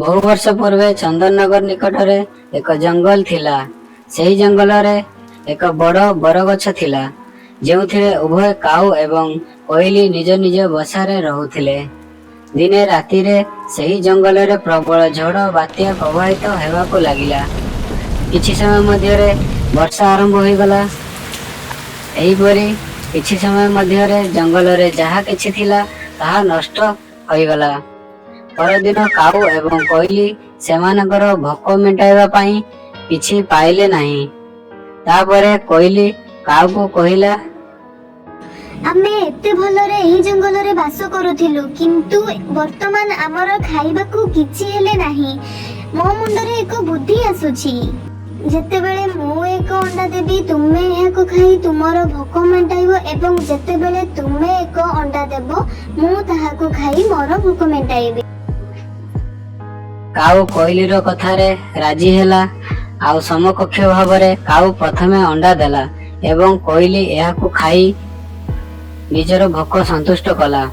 ବହୁ ବର୍ଷ ପୂର୍ବେ ଚନ୍ଦନନଗର ନିକଟରେ ଏକ ଜଙ୍ଗଲ ଥିଲା। ସେହି ଜଙ୍ଗଲରେ ଏକ ବଡ଼ ବରଗଛ ଥିଲା, ଯେଉଁଥିରେ ଉଭୟ କାଉ ଏବଂ କୋଇଲି ନିଜ ନିଜ ବସାରେ ରହୁଥିଲେ। ଦିନେ ରାତିରେ ସେହି ଜଙ୍ଗଲରେ ପ୍ରବଳ ଝଡ଼ ବାତ୍ୟା ପ୍ରବାହିତ ହେବାକୁ ଲାଗିଲା। କିଛି ସମୟ ମଧ୍ୟରେ ବର୍ଷା ଆରମ୍ଭ ହୋଇଗଲା। ଏହିପରି କିଛି ସମୟ ମଧ୍ୟରେ ଜଙ୍ଗଲରେ ଯାହା କିଛି ଥିଲା, ତାହା ନଷ୍ଟ ହୋଇଗଲା। ପରଦିନ କାଉ ଏବଂ କୋଇଲି ସେମାନଙ୍କର ଭୋକ ମେଣ୍ଟାଇବା ପାଇଁ କିଛି ପାଇଲେ ନାହିଁ। ତାପରେ କୋଇଲି କାଉକୁ କହିଲା, ଆମେ ଏତେ ଭଲରେ ଏହି ଜଙ୍ଗଲରେ ବାସ କରୁଥିଲୁ, କିନ୍ତୁ ବର୍ତ୍ତମାନ ଆମର ଖାଇବାକୁ କିଛି ହେଲେ ନାହିଁ। ମୋ ମୁଣ୍ଡରେ ଏକ ବୁଦ୍ଧି ଆସୁଛି। ଯେତେବେଳେ ମୁଁ ଏକ ଅଣ୍ଡା ଦେବି, ତୁମେ ଏହାକୁ ଖାଇ ତୁମର ଭୋକ ମେଣ୍ଟାଇବ ଏବଂ ଯେତେବେଳେ ତୁମେ ଏକ ଅଣ୍ଡା ଦେବ, ମୁଁ ତାହାକୁ ଖାଇ ମୋର ଭୋକ ମେଣ୍ଟାଇବି। କାଉ କୋଇଲିର କଥାରେ ରାଜି ହେଲା ଆଉ ସମକକ୍ଷ ଭାବରେ କାଉ ପ୍ରଥମେ ଅଣ୍ଡା ଦେଲା ଏବଂ କୋଇଲି ଏହାକୁ ଖାଇ ନିଜର ଭୋକ ସନ୍ତୁଷ୍ଟ କଲା।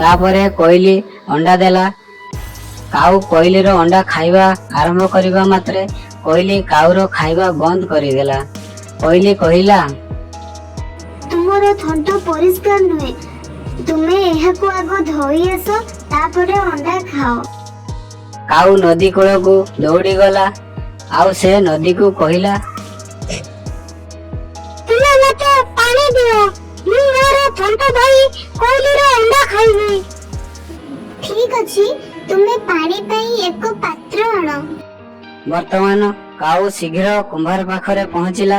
ତାପରେ କୋଇଲି ଅଣ୍ଡା ଦେଲା। କାଉ କୋଇଲିର ଅଣ୍ଡା ଖାଇବା ଆରମ୍ଭ କରିବା ମାତ୍ରେ କୋଇଲି କାଉର ଖାଇବା ବନ୍ଦ କରିଦେଲା। କୋଇଲି କହିଲା, ତୁମର ଥଣ୍ଟ ପରିଷ୍କାର ନୁହେଁ। ତୁମେ ଏହାକୁ ଆଗ ଧୋଇ ଆସ, ତାପରେ ଅଣ୍ଡା ଖାଅ। କାଉ ନଦୀ କୂଳକୁ ଦୌଡ଼ିଗଲା ଆଉ ସେ ନଦୀକୁ କହିଲା, ତୁମେ ମତେ ପାଣି ଦିଅ, ମୁଁ ମୋର ଥଣ୍ଟ ଧୋଇ କୋଇଲିର ଅଣ୍ଡା ଖାଇବି। ଠିକ ଅଛି, ତୁମେ ପାଣି ପାଇଁ ଏକ ପାତ୍ର ଆଣ। ବର୍ତ୍ତମାନ କାଉ ଶୀଘ୍ର କୁମ୍ଭାର ପାଖରେ ପହଞ୍ଚିଲା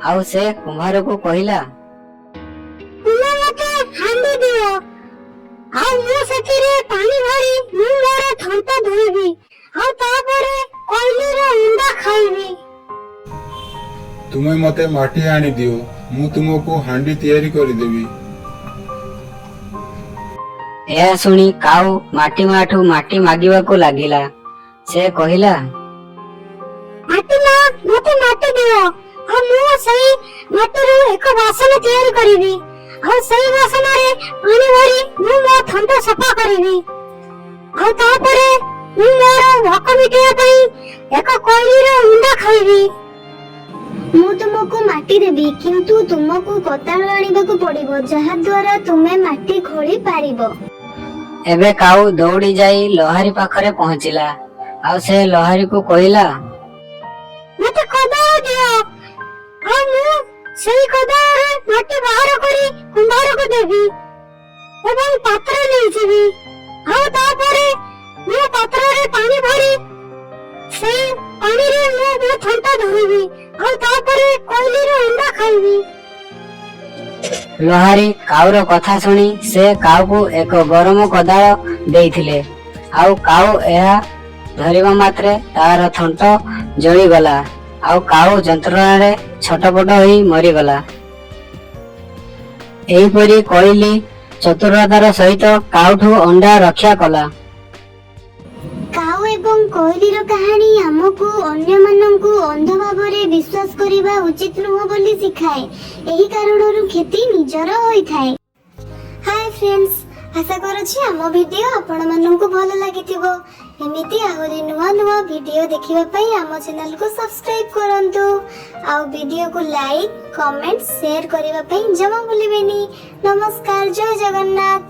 ଆଉ ସେ କୁମ୍ଭାରକୁ କହିଲା, ତୁମେ ମତେ ହାଣ୍ଡି ଦିଅ ଆଉ ମୁଁ ସେଥିରେ ପାଣି ଭରି ମୁଁ ମୋର ଥଣ୍ଟ ଧୋଇବି ଆଉ ତାପରେ କୋଇଲିର ଅଣ୍ଡା ଖାଇବି। ତୁମେ ମତେ ମାଟି ଆଣି ଦିଅ, ମୁଁ ତୁମକୁ ହାଣ୍ଡି ତିଆରି କରିଦେବି। ଏହା ଶୁଣି କାଉ ମାଟି ମାଠୁ ମାଟି ମାଗିବାକୁ ଲାଗିଲା। ସେ କହିଲା, ମାଟି ମା, ମତେ ମାଟି ଦିଅ ଆଉ ମୁଁ ସେଇ ମାଟିରୁ ଏକ ବାସନ ତିଆରି କରିବି ଆଉ ସେଇ ବାସନରେ ପାଣି ଭରି ମୁଁ ମୋ ଥଣ୍ଟ ସଫା କରିବି ଆଉ ତାପରେ ମୁଁ ମୋର ଭୋକ ମିଟେଇବା ପାଇଁ ଏକ କୋଇଲିର ଅଣ୍ଡା ଖାଇବି। ମୁଁ ତୁମକୁ ମାଟି ଦେବି, କିନ୍ତୁ ତୁମକୁ କୋଦାଳ ଆଣିବାକୁ ପଡିବ, ଯାହା ଦ୍ୱାରା ତୁମେ ମାଟି ଖୋଳି ପାରିବ। ଏବେ କାଉ ଦୌଡ଼ି ଯାଇ ଲୋହାରୀ ପାଖରେ ପହଞ୍ଚିଲା ଆଉ ସେ ଲୋହାରୀକୁ କହିଲା, ମତେ କୋଦାଳ ଦିଅ ଆଉ ମୁଁ ସେଇ କୋଦାଳରେ ମାଟି ବାହାର କରି କୁମ୍ଭାରକୁ ଦେବି ଏବଂ ପାତ୍ର ନେଇଯିବି ଆଉ ତାପରେ ମୁଁ ପାତ୍ରରେ ପାଣି ଭରି ସେଇ ପାଣିରେ ମୁଁ ମୋ ଥଣ୍ଟ ଧୋଇବି ଆଉ ତାପରେ କୋଇଲିର ଅଣ୍ଡା ଖାଇବି। ଲୋହାରୀ କାଉର କଥା ଶୁଣି ସେ କାଉକୁ ଏକ ଗରମ କୋଦାଳ ଦେଇଥିଲେ ଆଉ କାଉ ଏହା ଧରିବା ମାତ୍ରେ ତାର ଥଣ୍ଟ ଜଳିଗଲା ଆଉ କାଉ ଯନ୍ତ୍ରଣାରେ ଛଟପଟ ହୋଇ ମରିଗଲା। ଏହିପରି କୋଇଲି ଚତୁରତାର ସହିତ କାଉଠୁ ଅଣ୍ଡା ରକ୍ଷା କଲା। କାଉ ଏବଂ କୋଇଲିର କାହାଣୀ ଆମକୁ ଅନ୍ୟମାନଙ୍କୁ ଅନ୍ଧ ଭାବରେ ବିଶ୍ୱାସ କରିବା ଉଚିତ ନୁହଁ ବୋଲି ଶିଖାଏ। ଏହି କାରଣରୁ କ୍ଷତି ନିଜର ହୋଇଥାଏ। ହାଏ ଫ୍ରେଣ୍ଡସ୍, ଆଶା କରୁଛି ଆମ ଭିଡିଓ ଆପଣମାନଙ୍କୁ ଭଲ ଲାଗିଥିବ। ଏମିତି ଆହୁରି ନୂଆ ନୂଆ ଭିଡିଓ ଦେଖିବା ପାଇଁ ଆମ ଚ୍ୟାନେଲକୁ ସବସ୍କ୍ରାଇବ କରନ୍ତୁ ଆଉ ଭିଡିଓକୁ ଲାଇକ୍, କମେଣ୍ଟ, ସେୟାର କରିବା ପାଇଁ ଜମା ଭୁଲିବେନି। ନମସ୍କାର, ଜୟ ଜଗନ୍ନାଥ।